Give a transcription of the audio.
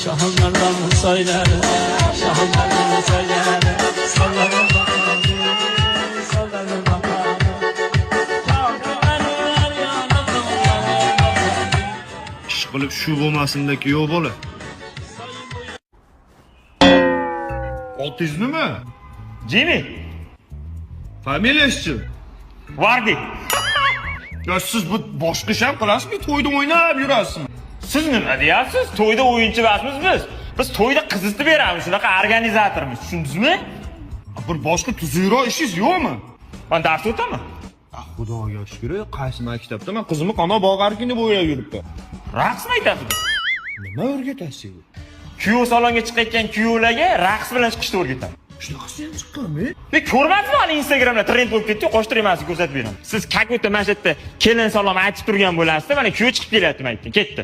Şahım söyler, Şahım söyler. Sallanın bakalım, sallanın bakalım. Kafirler yanımda. Ish qilib shu bo'lmasinda kuyov bola. Otingiz nima? Jimmy. Familiyasichi? Vardi. Yo, siz bu boshqa ish ham qilasizmi? To'yda o'ynab yurasizmi? Siz nima deyapsiz? To'yda o'yinchi emasmiz biz. Biz to'yda qizitib beramiz, shunaqa organizatormiz, tushundingizmi? Bir boshqa tuzukroq ishingiz yo'qmi? Man dars o'taman. Ah, xudoga shukur, qaysi maktabda man qizimni qandoq boqarkin deb o'ylab yuribman. Raqs maktabida. Nima o'rgatasiz? Kuyov salonga chiqayotgan kuyovlarga raqs bilan chiqishni o'rgataman. Shunaqasi ham chiqqanmi? Ne ko'rmadingizmi, hali Instagramda trend bo'lib ketdi, qo'shtirib emas, ko'rsatib beraman. Siz как будто mana shu yerda kelin salom aytib turgan bo'lasizda, mana kuyov chiqib kelyapti maytdan, ketdi.